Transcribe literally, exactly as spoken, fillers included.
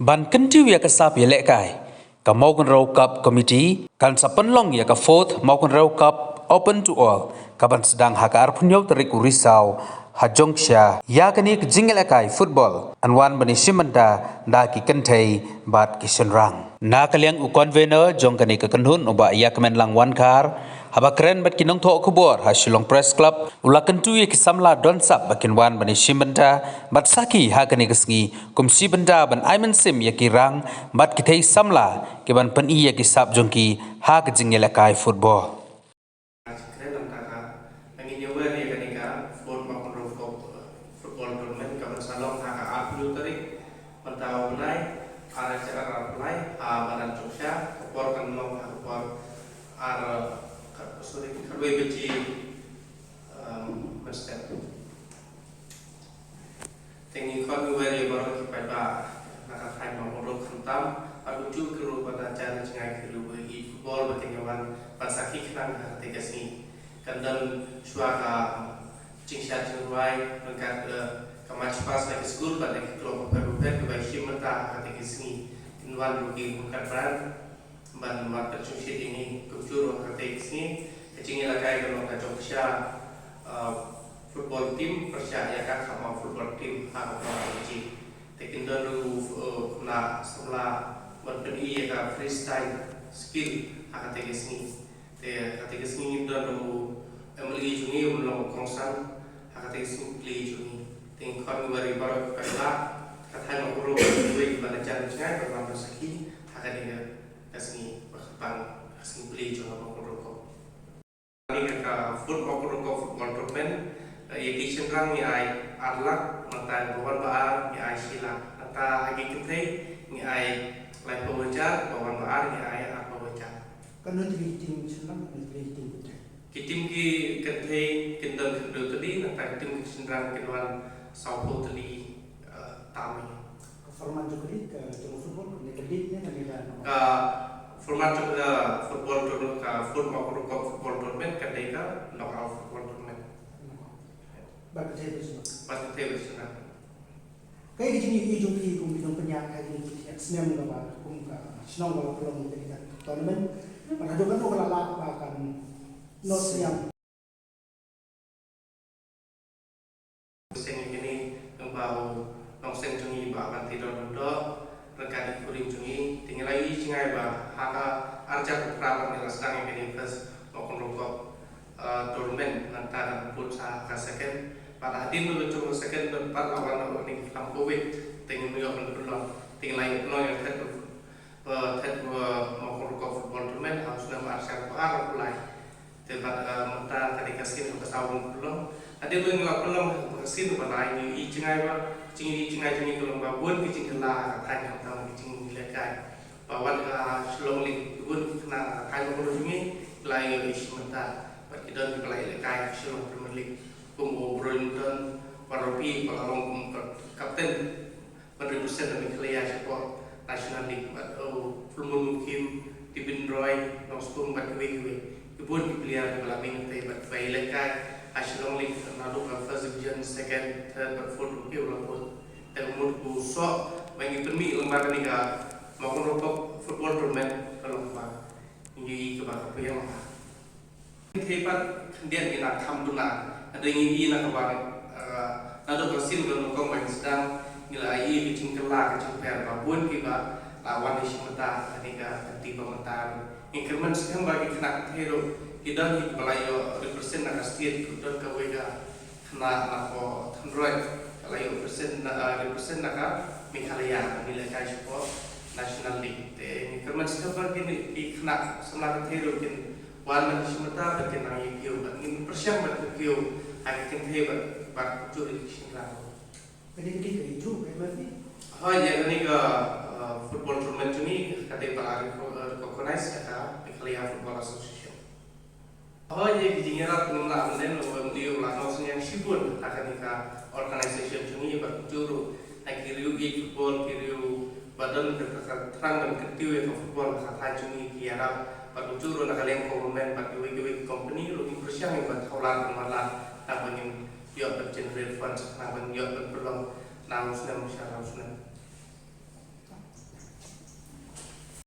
Ban kyntiew ïa ka sap ïalehkai, ka Mawkynrew Cup Committee kan sa pynlong ïa ka fourth Mawkynrew Cup Open to All, ka ban sdang ha ka arphew tarik u Risaw ha Jongksha. Ïa kane ka jingïalehkai football yn wan ban ïashim bynta da ki kynthei bad ki shynrang. Na ka liang u convener jong kane ka kynhun, u Bah Ïakmenlang Wankhar, haba kren bad ki nongthoh khubor ha Shillong Press Club, u la kyntu ïa ki samla don sap ba kin wan ban ïashim bynta bad sakhi ha kane ka sngi, kum shi bynta ban ai mynsiem ïa ki rang bad ki thei samla ki ban pyni ïa ki sap jong ki ha ka jingïalehkai football. Kren lam taka, ngi ïa wer ïa kane ka fourth Mawkynrew Cup, uh, football tournament ka ban sa long ha ka arphew tarik mynta u bnai, ar hajar arphew lai, ha madan Jongksha, ka por kan long ha ka por ar, ka, sorry, khatwei baje, um, mynstep. Te ngi khot ngi wer ïa baroh ki paidbah na ka thaiñ Mawkynrew khamtam, bad kumjuh ki ruh bad na jan na jngai ki ruh ba ïeit football ba kin ïa wan ban sakhi khnang ha kata ka sngi. Kan don shuwa ka jingshad jingrwai ryngkat, eh, ka march past na ki skul bad na ki club bapher bapher kiba ïashim bynta ha kata ka sngi. Kin wan ruh ki ryngkat brand ban wan pynshongshit ïa ngi kumjuh ruh ha kata ka sngi. Ka jingïalehkai ka long ka Jongksha, uh, football team pyrshah ïa ka Khamma football team ha ka por ar baje. Te kin don ruh, uh, khynnah samla ban pyni ïa ka freestyle skill ha kata ka sngi. Te kata ka sngi ngin don ruh u M L A jong ngi u long kongsan ha kata ka sngi plie jong ngi. Te ngi khot ngi wer ïa baroh ki paidbah ka thaiñ Mawkynrew kiwei kiba la jan jngai ban wan ban sakhi ha kane ka ka sngi ba kyrpang, ka sngi plie jong ka Mawkynrew Cup. Kane ka, ka foot-, Mawkynrew Cup football tournament, eh, ïa ki shynrang ngi ai ar lak, nangta ba wan ba ar ngi ai shi lak. Nangta ha ki kynthei ngi ai laiphew hajar, ba wan ba ar ngi ai arphew hajar. Katno tylli ki team shynrang, katno tylli ki team kynthei? Ki team ki kynthei kin don khyndai tylli, nangta ki team ki shynrang kin wan sawphew tylli, eh, tam. Ka format jong ka league, ka jong football, ne ka league ne, ne ka, ka format jong ka football jong ka football, Mawkynrew Cup football tournament, ka dei ka knockout football tournament. Bad ka dei ka shisha. Bad ka dei ka shisha. Kaei ka jingïohi jong phi kum ki nongpynïaid ha kine ki thiah snem kaba kum ka shnong kaba pynlong kane ka tournament? Bad haduh katno ka la lah ba kan noh sniang? Seng ïa kine, lyngba u nongseng jong ngi Bah Banteidor Lyngdoh, ryngkat ïa ki kurim jong ngi, te ngi la ïohi jngai ba ha ka ar hajar arphew phra ba ngi la sdang ïa kane first Mawkynrew Cup, eh, tournament, nangta kan bud sa ka second. Bad hadien jong ka second bad pat la wan na u ning phlam Covid, te ngim ïoh ban pynlong, te ngi la ïoh pynlong ïa ka third, eh, third, eh, Mawkynrew Cup football tournament ha u snem ar hajar arphew ar arphew lai. Te bad, eh, mynta ka dei ka sien kaba saw ban pynlong. Hadien ba ngi la pynlong ka sien ba lai ngi ïohi jngai ba, jingïohi jngai jong ngi ka long ba bun ki jingkylla ha ka thaiñ khamtam ki jingïalehkai. Ba wat ka Shillong League ki bun ki khynnah ha ka thaiñ Mawkynrew jong ngi ki la ïoh ïashim bynta. Bad ki don kiba la ïalehkai ha Shillong Premier League kum u Brolington Waropi ba la long kum ka captain ban represent da Meghalaya shapoh National League, bad, oh, Fullmoon Mukhim, Tibin Roy, Nongspung bad kiwei kiwei. Ki bun ki player kiba la mih hangtei bad kiba ïalehkai ha Shillong League naduh ka first division, second, third bad fourth ruh ki la bud. Te ka mut ka soh ba ngi pynmih lyngba kane ka Mawkynrew Cup football tournament ka long kaba ngi ïohi kaba ka pyrshang. Te pat khyndiat ngi la kham duna, hynrei ngi ïohi na kaba, eh, naduh ka sien ka nyngkong ba ngi sdang, ngi la ïohi ka jingkylla ka jingpher ba bun kiba la wan ïashim bynta ha kane ka kynti ba mynta. Ngi kyrmen skhem ba ki khynnah kynthei ruh ki don kiba la ïoh represent na ka state, ki don kawei ka khynnah na poh Thanroi ka la ïoh represent na, eh, represent na ka Meghalaya, ka Meghalaya shapoh National League. Te ngi kyrmen skhem ba kine ki khynnah samla kynthei ruh kin wan ban ïashim bynta bad kin nang ïa kiew bad ngin pyrshang ban kiew ha ki kynthei bad, bad kumjuh ki shynrang. Kane ka dei ka issue ka M F D? Hooid, ïa kane ka, uh, football tournament jong ngi ka dei ba la reco-, uh, recognize da ka Meghalaya Football Association. Hooid, ïa ki jingïarap ngim lah ban ong, ym dei, u la ong sngewsih shibun ha kane ka organization jong ngi bad kumjuh ruh na ki riew ïeit football, ki riew ba don ka, ka, ka thrang ban kyntiew ïa ka football ha ka thaiñ jong ngi ki ïarap bad kumjuh ruh na ka liang government bad kiwei kiwei ki company ruh ngi pyrshang ïa ban thaw lad ban wan lad nang ban ïoh ban generate funds nang ban ïoh ban pynlong na u snem sha u snem.